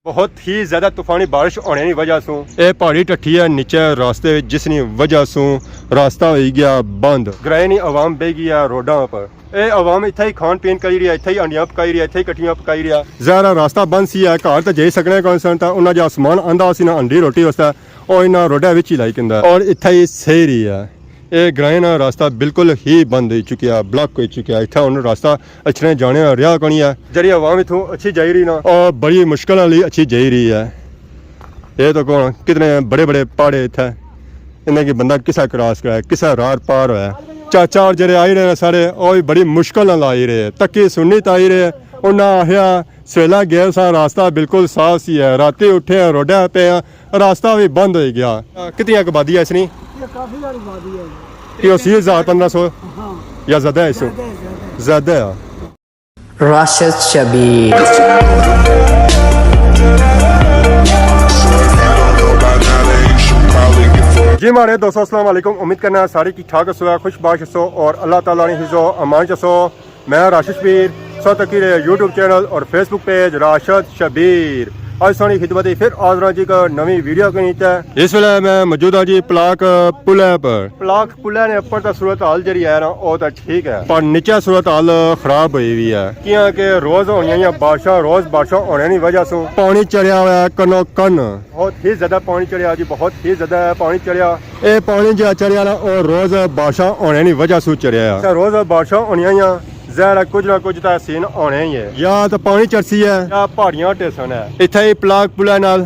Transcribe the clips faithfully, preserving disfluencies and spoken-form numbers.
بہت ہی زیادہ طوفانی بارش ہونے نی وجہ سوں اے پہاڑی ٹٹھی ہے نیچے راستے وچ، جس نی وجہ سوں راستہ ہوئی گیا بند۔ گرائیں نی عوام بہی گئی ہے روڈاں پر۔ اے عوام اتھے ہی کھان پین کری رہی ہے، اتھے ہی ہنڈیاں پکائی رہی ہے، اتھے ہی کٹیاں پکائی رہی ہے۔ ظاہر ہے راستہ بند سی ہے، گھر تے جائی سکنے کون سن، تاں انہاں جا سامان آندا سی نا ہنڈی روٹی واسطے، او انہاں روڈے وچ ہی لائی کندا ہے۔ اور اتھے ہی سہی رہی ہے۔ اے گرائیں نا راستہ بالکل ہی بند ہوئی چکیا، بلاک ہوئی چکیا۔ اتھے ہن راستہ اچھنے جانے نا رہیا کونی ہے۔ جیڑی عوام اتھوں اچھی جائی رہی نا، او بڑی مشکل نال ہی اچھی جائی رہی ہے۔ اے تو کون کتنے بڑے بڑے پہاڑے اتھے، انہیں کی بندہ کسا کراس کرائے، کسا رار پار ہویا۔ چاچا اور جیڑے آئی رہے نے سارے، او بھی بڑی مشکل نال آئی رہے، تکی سنی تے آئی رہے۔ انہاں آخیا، سویلا گئے ساں، راستہ بالکل صاف سی ہے، راتی اٹھے ہیں، روڈے پہ ہیں، راستہ بھی بند ہوئی گیا۔ کتنی آبادی ہے اس نی؟ یہ کافی ساری آبادی ہے۔ یہ اسی ہزار پندرہ سو ہاں۔ یا زیادہ ہے اس سے؟ زیادہ ہے، زیادہ ہے۔ زیادہ ہے۔ راشد شبیر۔ جی ماڑے دوستو، السلام علیکم۔ امید کرنا سارے ٹھیک ٹھاک ہسو، خوش باش ہسو اور اللہ تعالیٰ نے حفظ و امان چ ہسو۔ میں راشد شبیر، سو تکی رہے یوٹیوب چینل اور فیس بک پیج راشد شبیر۔ اج سانی خدمت پھر حاضر ہاں جی ایک نویں ویڈیو کے نیچے۔ اس ویلے میں موجود ہاں جی پلاک پلے پر۔ پلاک پلے نے اوپر تے صورت حال جڑی ہے نا، او تے ٹھیک ہے، پر نیچے صورت حال خراب ہوئی ہوئی ہے، کیاں کہ روز ہونیاں یا بارشاں، روز بارشاں ہونے نی وجہ سوں پانی چڑھیا ہوا ہے کنو کن۔ بہت ہی زیادہ پانی چڑھیا جی، بہت ہی زیادہ پانی چڑھیا۔ اے پانی جیہڑا چڑھیا نا، او روز بارشاں ہونے نی وجہ سوں چڑھیا ہے۔ اچھا، روز بارشاں ہونیاں یا ظاہر ہے کچھ نہ کچھ تاں سین ہونے ہی ہے۔ یا تاں پانی چڑھسی ہے یا پہاڑیاں ٹیسن ہے۔ اتھے ہی پلاک پلے نال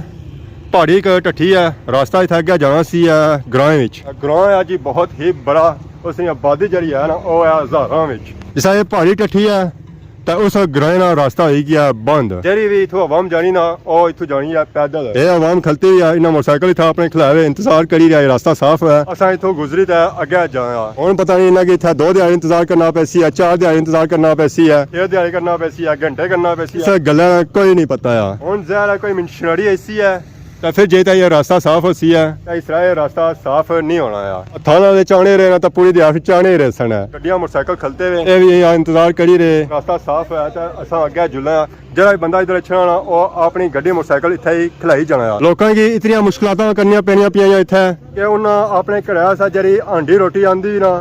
پہاڑی ایک ٹٹھی ہے، راستہ اتھے اگے جانا سی ہے گراں وچ۔ گراں ہے جی بہت ہی بڑا، اس نی آبادی جڑی ہے نا، او ہے ہزاراں وچ۔ جسا یہ پہاڑی ٹٹھی ہے، تے اس گرائیں نا راستہ ہوئی گیا بند۔ جیڑی وی اتھوں عوام جانی نا، او اتھوں جانی ہے پیدل۔ اے عوام کھلتی ہوئی ہے، انہاں موٹر سائیکل اتھا اپنے کھلائے ہوئے انتظار کری رہیا ہے، راستہ صاف ہے۔ اساں اتھوں گزری تے اگے جایا۔ ہن پتہ نہیں انہاں کی اتھا دو دیہاڑی انتظار کرنا پیسی ہے، چار دیہاڑی انتظار کرنا پیسی ہے، چھ دیہاڑی کرنا پیسی ہے، گھنٹے کرنا پیسی ہے۔ اس گلاں نا کوئی نہیں پتہ ہے۔ ہن ظاہر ہے کوئی مشنری ایسی ہے۔ تے پھر جے تاں یہ راستہ صاف ہوسی ہے۔ تے اس طرح یہ راستہ صاف نہیں ہونا ہے۔ تھانہ دے چانے رہے نا، تے پوری دیہاڑی چانے رہے سن۔ گڈیاں موٹر سائیکل کھلتے ہوئے۔ اے بھی یہاں انتظار کری رہے۔ راستہ صاف ہے تے اساں اگے جلنا۔ جڑا بندہ ادھر اچھنا نا، او اپنی گڈی موٹر سائیکل اتھے ہی کھلائی جانا ہے۔ لوکاں کی اتنیاں مشکلاتاں کرنیاں پینیاں پیاں اتھے کہ انہاں اپنے گھرے سا جڑی ہانڈی روٹی آندی نا،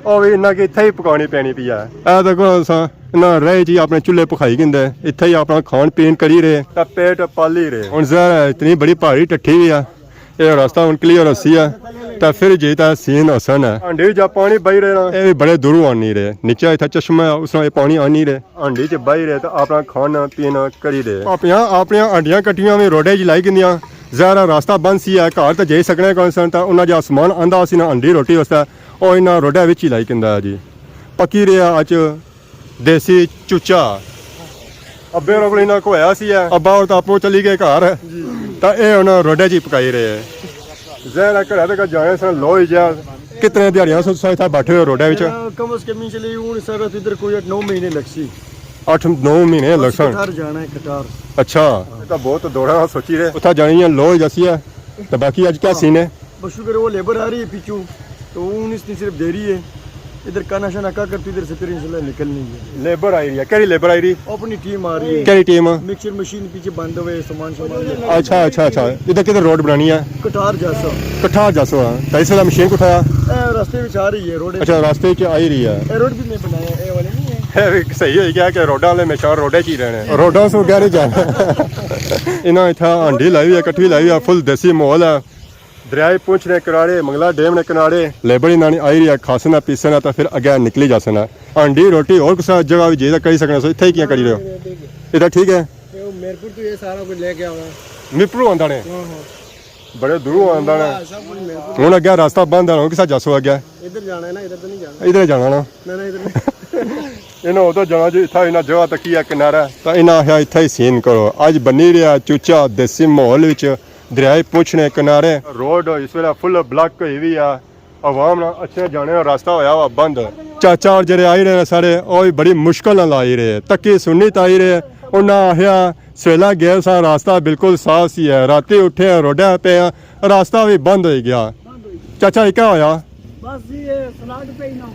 او بھی انہاں کی اتھے ہی پکانی پینی پئی ہے۔ اے دیکھو اساں انہاں رہے جی اپنے چولہے پکھائی گھندے، اتھے ہی اپنا کھان پین کری رہے۔ تے پیٹ پالی رہے۔ ہن ظاہر ہے اتنی بڑی پہاڑی ٹٹھی ہوئی ہے، اے راستہ ہن کلیئر ہوسی ہے، تے پھر جی تے سین ہوسن ہے۔ ہانڈی جا پانی بہی رہے نا۔ اے بھی بڑے دوروں آنی رہے، نیچے اتھا چشمہ ہے، اس نا اے پانی آنی رہے۔ ہانڈی چ بہی رہے تے اپنا کھانا پینا کری رہے۔ اپنیاں، اپنیاں ہانڈیاں کٹیاں بھی روڈے چ لائی گھندیاں۔ ظاہر ہے راستہ بند سی ہے، گھر تے جائی سکنے کون سن، تے انہاں جا سامان آندا سی نا ہانڈی روٹی واسطے، او انہاں روڈے وچ ہی لائی گھندا ہے جی۔ پکی رہیا اچ دیسی چچا۔ ابے اور کول انہاں کو ہویا سی ہے۔ ابا اور تاں اپوں چلی گئے گھر۔ جی۔ تاں اے ہن روڈے جی پکائی رہے۔ ظاہر ہے گھرے تک جانے سن لو ہی جا۔ کتنے دیہاڑیاں سو تساں اتھا بیٹھے ہوئے روڈے وچ؟ میرا کم از کم ہی چلی ہن سارا تو ادھر کوئی اٹھ نو مہینے لگسی۔ اٹھ نو مہینے بس لگسن۔ کٹھار جانا ہے، کٹھار۔ اچھا۔ ہاں۔ یہ تاں بہت دوڑا سوچی رہے۔ اتھا جانی ہے لو ہی جاسی ہے۔ تے باقی اج کیا سین ہے؟ بس شکر ہے، وہ لیبر آ رہی ہے پیچھوں، تو وہ انیس نے صرف دے رہی ہے۔ ادھر کانا شانا کا کرتی، ادھر سے پھر انشاءاللہ نکلنی ہے۔ لیبر آئی رہی ہے، کیڑی لیبر آئی رہی؟ اپنی ٹیم آ رہی ہے۔ کیڑی ٹیم؟ مکسچر مشین پیچھے بند ہوئے، سامان شامان لے۔ اچھا، اچھا، اچھا۔ ادھر کدھر روڈ بنانی ہے؟ کٹھار جاسو۔ کٹھار جاسو، ہاں۔ تو اس ویلے مشین کٹھا ہے؟ اے راستے وچ آ رہی ہے، روڈ۔ اچھا، راستے وچ آئی رہی ہے۔ اے روڈ بھی میں بنایا، اے والے نہیں ہے۔ اے بھی صحیح ہوئی گیا کہ روڈاں والے ہمیشہ روڈے چ ہی رہنے۔ روڈاں سوں گہرے جانا۔ انہاں اتھا ہانڈی لائی ہوئی ہے، کٹھی لائی ہوئی ہے، فل دیسی ماحول ہے۔ دریائے پونچھ نے کنارے، منگلا ڈیم نے کنارے، لیبر انہاں نی آئی رہی ہے، کھاسن نا پیسن نا، تاں پھر اگے نکلی جاسن نا۔ ہانڈی روٹی اور کسا جگہ بھی جے تاں کری سکنے سو، اتھے ہی کیاں کری رہے ہو؟ ادھر ٹھیک ہے؟ یہ میرپور تو یہ سارا کچھ لے کے آواں۔ میرپور آندا نے؟ ہاں، ہاں۔ بڑے دوروں آندا نے۔ ہاں، سب کچھ میرپور۔ ہن اگے راستہ بند ہے، ہن کسا جاسو اگے؟ ادھر جانا ہے نا، ادھر تو نہیں جانا۔ ادھر جانا نا۔ نہ، نہ، ادھر نہیں۔ انہاں ادھر جانا جی، اتھا انہاں جگہ تکی ہے کنارہ، تاں انہاں آخیا اتھا ہی سین کرو۔ اج بنی رہیا چچا دیسی ماحول وچ۔ دریائے پونچھ نے کنارے۔ روڈ اس ویلے فل بلاک ہوئی ہوئی ہے، عوام نا اچھنے جانے نا راستہ ہویا ہوا بند۔ چاچا اور جڑے آئی رہے نے سارے، او بھی بڑی مشکل نال آئی رہے، تکی سنی تے آئی رہے۔ انہاں آخیا سویلا گئے ساں، راستہ بالکل صاف سی ہے، راتی اٹھے ہیں، روڈے پہ ہیں، راستہ بھی بند ہوئی گیا۔ چاچا، یہ کیا ہویا؟ بس جی، یہ سلڈ پئی نا،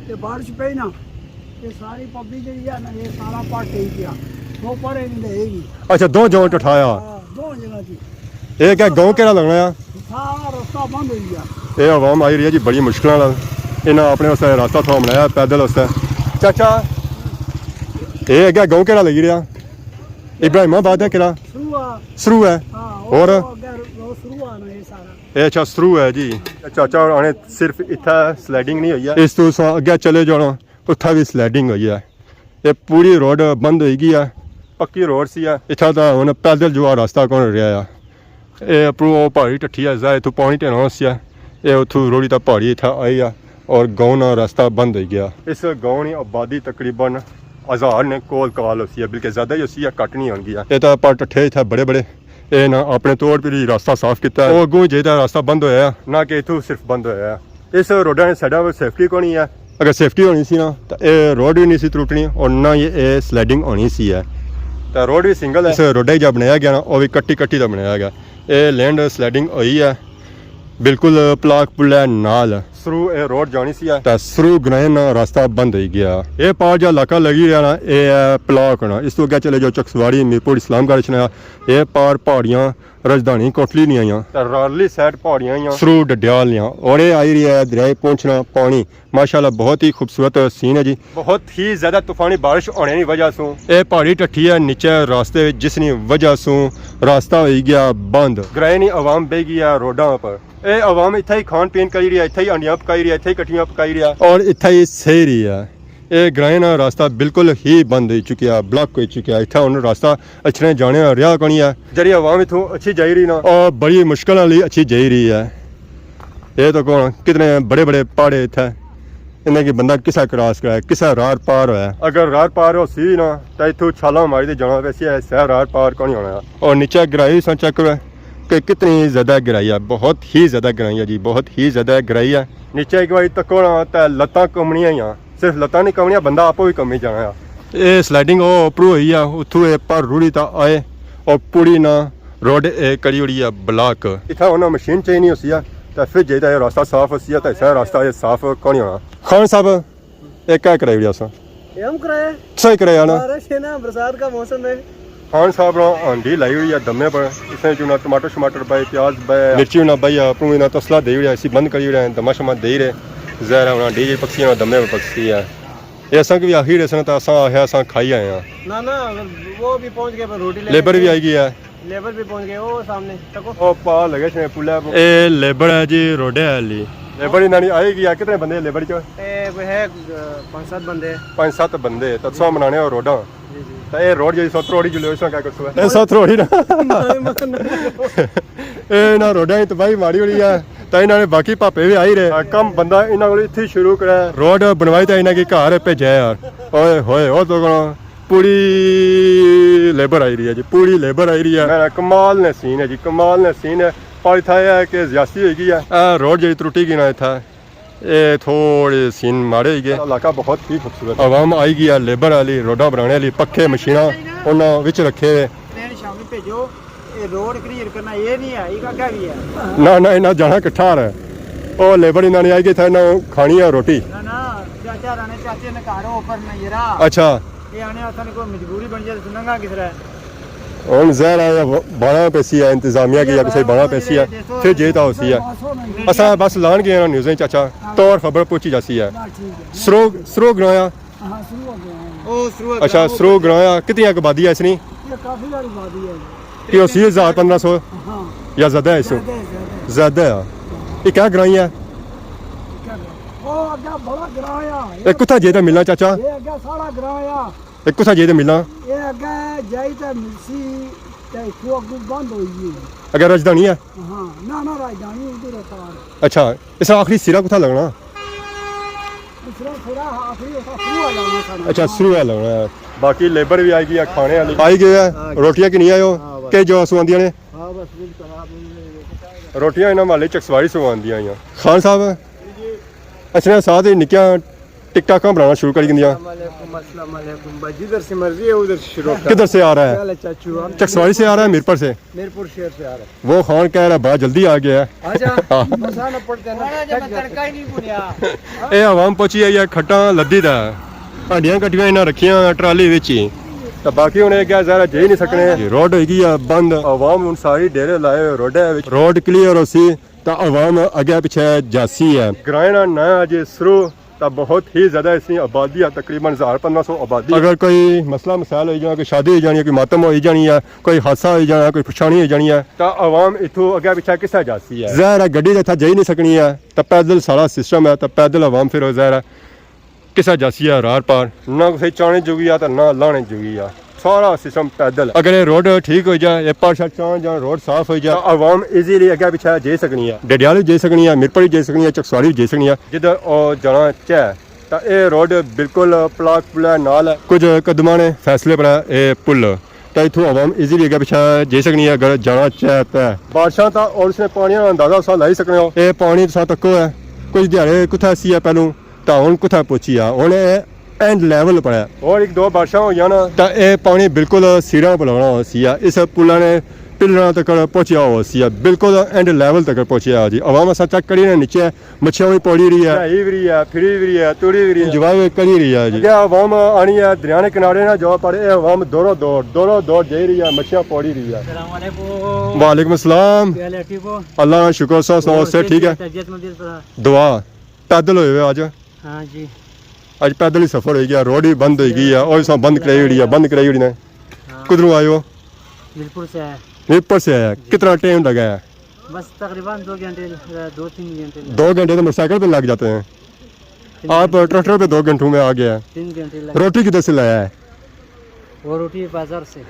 یہ بارش پئی نا، یہ ساری پبلک جڑی ہے نا، یہ سارا پٹ ہی گیا۔ وہ پڑے نہیں دے گی۔ اچھا، دو جوان ٹٹھایا۔ ہاں، دو جگہ جی۔ اے کیا گاؤں کیڑا لگنا ہے؟ سارا رستہ بند ہوئی گیا۔ اے عوام آئی رہی ہے جی بڑی مشکلاں نال۔ انہاں اپنے واسطے رستہ تھوڑا بنایا پیدل واسطے۔ چاچا، اے اگے گاؤں کیڑا لگی رہیا؟ ابراہیم آباد ہے کیڑا؟ سروا۔ سرو ہے۔ ہاں، اور؟ وہ اگے وہ سروا نا یہ سارا۔ اے اچھا سرو ہے جی۔ چاچا اور آنے صرف اتھا سلائیڈنگ نہیں ہوئی ہے۔ اس تو سا اگے چلے جانا، اتھا بھی سلائیڈنگ ہوئی ہے۔ یہ پوری روڈ بند ہوئی گئی ہے، پکی روڈ سی ہے۔ اتھا تا ہن پیدل جو راستہ کون رہیا ہے۔ اے اپروں او پہاڑی ٹٹھی ہے، ظاہر اتھوں پانی ٹھینا ہوسی ہے۔ اے اتھوں روڑی تا پہاڑی اتھا آئی ہے اور گاؤں نا راستہ بند ہوئی گیا۔ اس گاؤں نی آبادی تقریباً ہزار نے کول کال ہوسی ہے، بلکہ زیادہ ہی ہوسی ہے، گھٹ نہیں ہونگی ہے۔ اے تا پہاڑ ٹٹھے اتھا بڑے بڑے۔ اے نا اپنے طور پر ہی راستہ صاف کیتا ہے۔ او اگوں جے تا راستہ بند ہویا ہے، نہ کہ اتھوں صرف بند ہویا ہے۔ اس روڈاں نے سائیڈاں پر سیفٹی کونی ہے۔ اگر سیفٹی ہونی سی نا، تاں اے روڈ وی نہیں سی ترٹنی اور نہ ہی اے سلائیڈنگ ہونی سی ہے۔ تاں روڈ وی سنگل ہے۔ اس روڈا ہی جا بنایا گیا نا، او وی کٹی کٹی دا بنایا گیا۔ اے لینڈ سلائیڈنگ ہوئی ہے، بالکل پلاک پلے نال۔ سرو اے روڈ جانی سی ہے۔ تاں سرو گرائیں نا راستہ بند ہوئی گیا۔ اے پار جا علاقہ لگی رہیا نا، اے ہے پلاک نا۔ اس تو اگے چلے جو چکسواری، میرپور، اسلام گڑھ اچھنا، اے پار پہاڑیاں، رجدھانی کوٹلی نہیں آئیاں۔ تے رارلی سائیڈ پہاڑیاں آئیاں۔ سرو ڈڈیال نیاں۔ اور اے آئی رہی ہے دریائے پہنچنا پانی۔ ماشاءاللہ بہت ہی خوبصورت سین ہے جی۔ بہت ہی زیادہ طوفانی بارش ہونے کی وجہ سوں اے پہاڑی ٹٹھی ہے نیچے راستے وچ، جس نی وجہ سوں راستہ ہوئی گیا بند۔ گرائیں نی عوام بہی گئی ہے روڈاں پر۔ اے عوام اتھے ہی کھان پین کری رہی ہے، اتھے ہی ہانڈیاں پکائی رہی ہے، اتھے ہی کٹیاں پکائی رہی ہے۔ اور اتھے ہی سہی رہی ہے۔ اے گرائیں نا راستہ بالکل ہی بند ہوئی چکیا، بلاک ہوئی چکیا۔ اتھا ہن راستہ اچھنے جانے نا رہیا کونی ہے۔ جیڑی عوام اتھوں اچھی جائی رہی نا، او بڑی مشکل نال ہی اچھی جائی رہی ہے۔ اے تو کون کتنے بڑے بڑے پہاڑے اتھے، انہیں کی بندہ کسا کراس کرائے، کسا رار پار ہویا۔ اگر رار پار ہوسی نا، تاں اتھوں چھالاں ماری تے جانا پیسی ہے، سہ رار پار کونی ہونا۔ اور نیچے گرائی سا چیک کرو کہ کتنی زیادہ گرائی ہے، بہت ہی زیادہ گرائی ہے جی، بہت ہی زیادہ گرائی ہے۔ نیچے ایک باری تکو نا، تے لتاں کمنیاں ہی آں۔ صرف لتاں نہیں کمنیاں، بندہ آپو بھی کمی جانا ہے۔ اے سلائیڈنگ او اپرو ہوئی ہے، اتھوں اے پر روڑی تا آئے، اور پوری نا روڈ اے کری ہوئی ہے بلاک۔ اتھا انہاں مشین چاہیے نہیں ہوسی ہے، تے پھر جے تے راستہ صاف ہوسی ہے، تے ایسا راستہ اے صاف کونی ہونا۔ خان صاحب، اے کیا کرائی ہوئی اساں؟ اے ہم کرائے۔ صحیح کرایا نا؟ بارش ہے نا، برسات کا موسم ہے۔ خان صاحب نا ہانڈی لائی ہوئی ہے دمے پر، اس نے جو نا ٹماٹر شماٹر پائے، پیاز پائے، مرچی نا پائی، اپروں نا تسلا دے ہوئی ہے، اسی بند کری ہوئی ہے، دما شما دے رہے۔ ظاہر ہے انہاں ڈی جے پکسی نا دمے پر پکسی ہے۔ اے اساں کی بھی آخری رسنا تھا، اساں آخیا اساں کھائی آئے ہاں۔ نہ، نہ، اگر وہ بھی پہنچ گئے، پر روٹی لے لیبر کے بھی آئی گئی ہے۔ لیبر بھی پہنچ گئے، وہ سامنے، تکو۔ او پا لگے چھے پلے پو۔ اے لیبر ہے جی، روڈے والی۔ لیبر انہاں نی آئی گئی ہے، کتنے بندے لیبر چ؟ اے کوئی ہے، اہ، پانچ سات بندے۔ پانچ سات بندے، تے سو بنانے ہو روڈاں۔ جی، جی۔ تے اے روڈ جیڑی سو تروڑی جلو، اس نا کیا کرسو ہے؟ اے سو تروڑی نا۔ اے انہاں روڈاں کی تباہی ماڑی ہوئی ہے، تے انہاں نے باقی پاپے بھی آئی رہے۔ کم بندہ انہاں کول اتھی شروع کرے۔ روڈ بنوائی تے انہاں کی گھر بھیجے یار۔ اوئے ہوئے، او تو کہنا، پوری لیبر آئی رہی ہے جی، پوری لیبر آئی رہی ہے۔ میں کمال نے سین ہے جی، کمال نے سین ہے۔ پر اتھا یہ ہے کہ زیادتی ہوئی گئی ہے۔ اے روڈ جیڑی ترٹی گئی نا اتھا، اے تھوڑے سین ماڑے ہوئی گئے۔ علاقہ بہت ہی خوبصورت ہے۔ عوام آئی گئی ہے، لیبر والی، روڈاں بنانے والی، پکے مشیناں، انہاں وچ رکھے ہوئے۔ ٹرین شامی بھیجو، اے روڈ کلیئر کرنا، اے نہیں ہے، اے اگے بھی ہے۔ نہ، نہ، انہاں جانا کٹھا رہا ہے۔ او لیبر انہاں نے آئی گئی تھا، انہاں کھانی ہے روٹی۔ نہ، نہ، چاچا رانے، چاچے نے گھر اوپر نہیں رہا۔ اچھا۔ اے آنے اساں نے کوئی مجبوری بن جائے، تو ننگا کس طرح؟ ہن ظاہر ہے بانا پیسی ہے انتظامیہ کی، یا کسے بانا پیسی ہے، پھر جے تا ہوسی ہے۔ اساں بس لان گئے نا نیوزیں چ، اچھا، طور خبر پہنچی جاسی ہے۔ سرو، سرو گراں آ۔ ہاں، سرو گراں آ۔ او، سرو اچھا، گراں۔ سرو گراں آ۔ کتنی آبادی ہے اس نی؟ یہ کافی ساری آبادی ہے۔ کہ ہوسی ہزار پندرہ سو؟ ہاں۔ یا زیادہ ہے اس؟ زیادہ ہے، زیادہ ہے۔ زیادہ ہے۔ یہ کیا گراں ہے؟ کیا گراں؟ او، اگے بڑا گراں آ۔ یہ کتھا جے تے ملنا چاچا؟ یہ اگے سارا گراں آ۔ اے کتھا جائی تے ملنا؟ اے اگے جائی تے ملسی، تے اتھوں اگوں بند ہوئی گئی۔ اگے رجدھانی ہے؟ ہاں، نہ، نہ، راجدھانی ادھر ہے پار۔ اچھا، اس آخری سرا کتھا لگنا؟ اس طرح سرا آخری اس طرح سرو ہے لگنا سارا۔ اچھا، سرو ہے لگنا ہے۔ باقی لیبر بھی آئی گئی ہے کھانے والی۔ آئی گئی ہے، ہاں۔ روٹیاں کی نہیں آئے ہو؟ ہاں، بس۔ کہ جو سواندیاں نے؟ ہاں، بس بالکل، ہاں، بالکل۔ روٹیاں انہاں محلے چکسواری سواندیاں آئیاں۔ خان صاحب، اچھا، ساتھ ہی نکیاں ٹک ٹاکاں بنانا شروع کری گندیاں۔ السلام علیکم، السلام علیکم۔ بھائی، جدھر سے مرضی ہے ادھر سے شروع کر۔ کدھر سے آ رہا ہے؟ کیا حال ہے چاچو؟ چکسواری سے آ رہا ہے، میرپور سے؟ میرپور شہر سے آ رہا ہے۔ وہ خان کہہ رہا ہے، بھائی جلدی آ گیا ہے۔ اچھا، ہاں۔ مسالہ پڑتے نا، تڑکا ہی نہیں بنیا۔ اے عوام پہنچی ہے یا کھٹاں لدی دا ہے۔ ہڈیاں کٹیاں انہاں رکھیاں ٹرالی وچ ہی۔ تے باقی ہن اگے ظاہر ہے جائی نہیں سکنے۔ جی، روڈ ہوئی گئی ہے بند۔ عوام ہن ساری ڈیرے لائے ہوئے روڈے وچ۔ روڈ کلیئر ہوسی تے عوام اگے پچھے جاسی ہے۔ گرائیں نا نیا جے سرو، تے بہت ہی زیادہ اس نی آبادی ہے، تقریباً ہزار پندرہ سو آبادی۔ اگر کوئی مسئلہ مسائل ہوئی جانا، کوئی شادی ہوئی جانی ہے، کوئی ماتم ہوئی جانی ہے، کوئی حادثہ ہوئی جانا، کوئی پچھانی ہوئی جانی ہے، تے عوام اتھوں اگے پچھے کسے جاسی ہے؟ ظاہر ہے گڈی تے اتھا جائی نہیں سکنی ہے، تے پیدل سارا سسٹم ہے، تے پیدل عوام پھر ظاہر ہے کسے جاسی ہے رار پار، نہ کسے چانے جوگی ہے تے نہ لانے جوگی ہے، سارا سسٹم پیدل۔ اگر یہ روڈ ٹھیک ہوئی جائے، یہ پار شار چان جان روڈ صاف ہوئی جائے، تے عوام ایزیلی اگے پچھے جائی سکنی ہے، ڈڈیال وی جائی سکنی ہے، میرپور وی جائی سکنی ہے، چکسواری وی جائی سکنی ہے، جدھر او جانا چاہے۔ تے اے روڈ بالکل پلاک پلے نال ہے۔ کچھ قدماں نے فاصلے پر ہے اے پل۔ تے اتھوں عوام ایزیلی اگے پچھے جائی سکنی ہے اگر جانا چاہے تے۔ بارشاں تاں اور اس نے پانی نا اندازہ تساں لائی سکنے ہو۔ اے پانی تساں تکو ہے، کچھ دیہاڑے کتھے سی ہے پہلوں، تے ہن کتھے پہنچی ہے۔ ہن اے اینڈ لیول پر ہے۔ اور ایک دو بارشاں ہوئی جانا۔ تے اے پانی بالکل سیڑھاں پر لگنا ہو سی ہے۔ اس پلاں نے پلراں تک پہنچیا ہو سی ہے۔ بالکل اینڈ لیول تک پہنچیا ہو جی۔ عوام اساں چیک کری نے نیچے مچھیاں وی پوڑی رہی ہے۔ نہائی وی رہی ہے، پھری وی رہی ہے، توڑی وی رہی ہے۔ انجوائے وی کری رہی ہے جی۔ اگے عوام آنی ہے دریا نے کنارے نہ جاؤ، پر اے عوام دورو دور، دورو دور جائی رہی ہے، مچھیاں پوڑی رہی ہے۔ السلام علیکم۔ وعلیکم السلام۔ کیا حال ہے، ٹھیک ہو؟ اللہ کا شکر، سو سناؤ، اور صحت ٹھیک ہے؟ طبیعت مندر پر؟ دعا۔ پیدل ہوئے ہوئے آج۔ ہاں جی۔ آج پیدل ہی سفر ہوئی گیا، روڈ ہی بند ہوئی گئی ہے، اور ساں بند کرائی ہوئی ہے، بند کرائی ہوئی نے۔ ہاں۔ کدھروں آئے ہو؟ میرپور سے آیا۔ میرپور سے آیا۔ جی۔ کتنا ٹائم لگا ہے؟ بس تقریباً دو گھنٹے، دو تین گھنٹے لگے۔ دو گھنٹے تو موٹر سائیکل پہ لگ جاتے ہیں۔ تین آپ گھنٹے۔ ٹریکٹر پہ دو گھنٹوں میں آ گیا ہے۔ تین گھنٹے لگے۔ روٹی کدھر سے لایا ہے؟ وہ روٹی بازار سے۔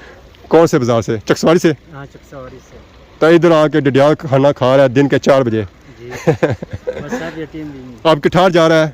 کون سے بازار سے؟ چکسواری سے؟ ہاں، چکسواری سے۔ تو ادھر آ کے ڈڈیال کھانا کھا رہا ہے دن کے چار بجے۔ جی۔ بس اب یہ ٹیم بھی نہیں۔ اب کٹھار جا رہا ہے؟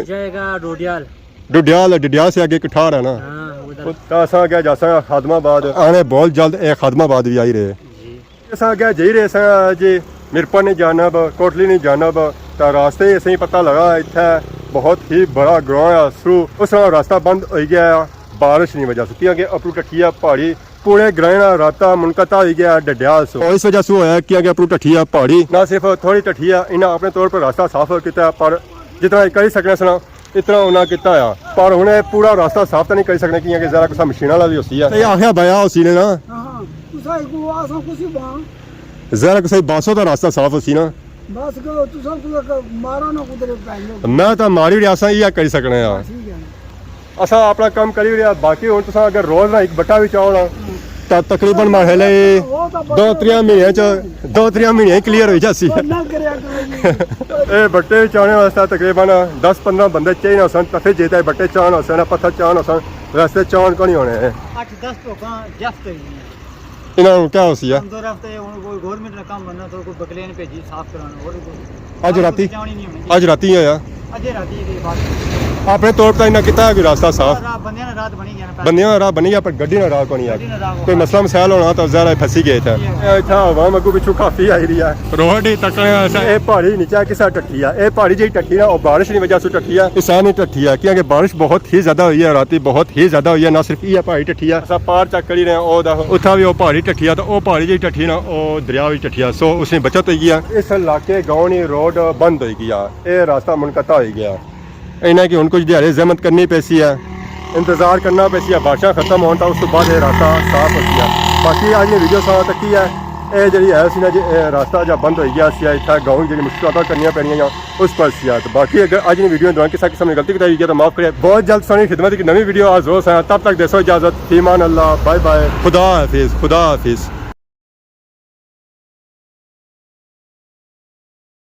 جائے گا ڈوڈیال۔ ڈڈیال، ڈڈیال سے آگے کٹھار ہے نا؟ ہاں، ادھر۔ تو اساں اگے جاساں خادم آباد۔ آنے بہت جلد اے خادم آباد بھی آئی رہے۔ جی۔ اساں اگے جائی رہے ساں جی، میرپور نی جانب، کوٹلی نی جانب، تاں راستے ہی اساں پتہ لگا اتھے بہت ہی بڑا گراں ہے سرو، اس طرح راستہ بند ہوئی گیا ہے بارش نی وجہ سے، کیونکہ اپرو ٹٹھی ہے پہاڑی، پورے گرائیں نا رابطہ منقطع ہوئی گیا ہے ڈڈیال سو۔ اور اس وجہ سے ہویا ہے کیونکہ اپرو ٹٹھی ہے پہاڑی، نہ صرف تھوڑی ٹٹھی ہے، انہاں اپنے طور پر راستہ صاف کیتا ہے، پر جتنا کری سکنے سنا اتنا انہاں کیتا ہویا، پر ہن اے پورا راستہ صاف تاں نہیں کری سکنے، کیونکہ ذرا کسا مشین والا بھی ہوسی ہے۔ تے آخیا بیا ہوسی نے نا۔ ہاں، تساں کو آساں کسی بان۔ ذرا کسا باسو تاں راستہ صاف ہوسی نا۔ بس کرو، تساں کو مارا نہ کدرے پہنو۔ میں تاں ماری رہیا ساں، یہ کری سکنے ہاں۔ ٹھیک ہے۔ اساں اپنا کم کری رہیا، باقی ہن تساں اگر روز نہ ایک بٹا بھی چاہو نا، تاں تقریباً ماڑے لئی دو تریاں مہینے چ، دو تریاں مہینے کلیئر ہوئی جاسی۔ نہ کریا کرو جی۔ اے بٹے چانے واسطے تقریباً دس پندرہ بندے چاہیے ہوسن، تفے جیتے بٹے چان ہوسن، پتھر چان ہوسن، راستے چان کونی ہونے ہیں۔ اٹھ دس ٹوکاں جفت ہوئی ہیں۔ انہاں نوں کیا ہوسی ہے؟ ہن دو ہفتے ہن کوئی گورنمنٹ نا کم بننا، تو کوئی بکلے نے بھیجی صاف کرانا، اور کوئی اج راتیں؟ چان ہی نہیں ہونی۔ اج راتیں ہویا؟ اجے راتیں دی بات۔ اپنے طور پر انہاں کیتا ہے کوئی راستہ صاف؟ راہ بندیاں نا راہ بنی گیا نا پہلے۔ بندیاں نا راہ بنی گیا، پر گڈی نا راہ کونی ہے۔ گڈی نا راہ کوئی مسئلہ مسائل ہونا تاں ظاہر ہے پھنسی گئے اتھے۔ جی۔ اے اتھے عوام اگوں پچھوں کافی آئی رہی ہے۔ روڈ ہی تکڑے ایسا۔ اے پہاڑی نیچے کسا ٹٹھی ہے؟ اے پہاڑی جی ٹٹھی نا، او بارش نی وجہ سے ٹٹھی ہے۔ اس طرح نہیں ٹٹھی ہے، کیونکہ بارش بہت ہی زیادہ ہوئی ہے، راتیں بہت ہی زیادہ ہوئی ہے، نہ صرف یہ پہاڑی ٹٹھی ہے۔ اساں پار چیک کری رہے ہیں، او دا، اتھا بھی او پہاڑی ٹٹھی ہے، تو او پہاڑی جی ٹٹھی نا، او دریا وچ ٹٹھی ہے، سو اس نی بچت ہوئی گیا۔ اس علاقے گاؤں نی روڈ بند ہوئی گیا، اے راستہ منقطع ہوئی گیا۔ انہاں کی ہن کچھ دیہاڑے زحمت کرنی پیسی ہے، انتظار کرنا پیسی ہے، بارشاں ختم ہون تاں اس تو بعد یہ راستہ صاف ہوسی ہے۔ باقی اج نی ویڈیو ساں تکی ہے، اے جڑی ہے سی نا جی، اے راستہ جا بند ہوئی گیا سی، اتھا گاؤں جڑی مشکلاتاں کرنیاں پینیاں یا اس پر سی ہے۔ تو باقی اگر اج نی ویڈیو دوران کسا قسم نی غلطی کوتاہی ہوئی ہے تو معاف کرے۔ بہت جلد سانی خدمت کی نوی ویڈیو حاضر ہو ساں، تب تک دیسو اجازت، فی امان اللہ، بائے بائے، خدا حافظ، خدا حافظ۔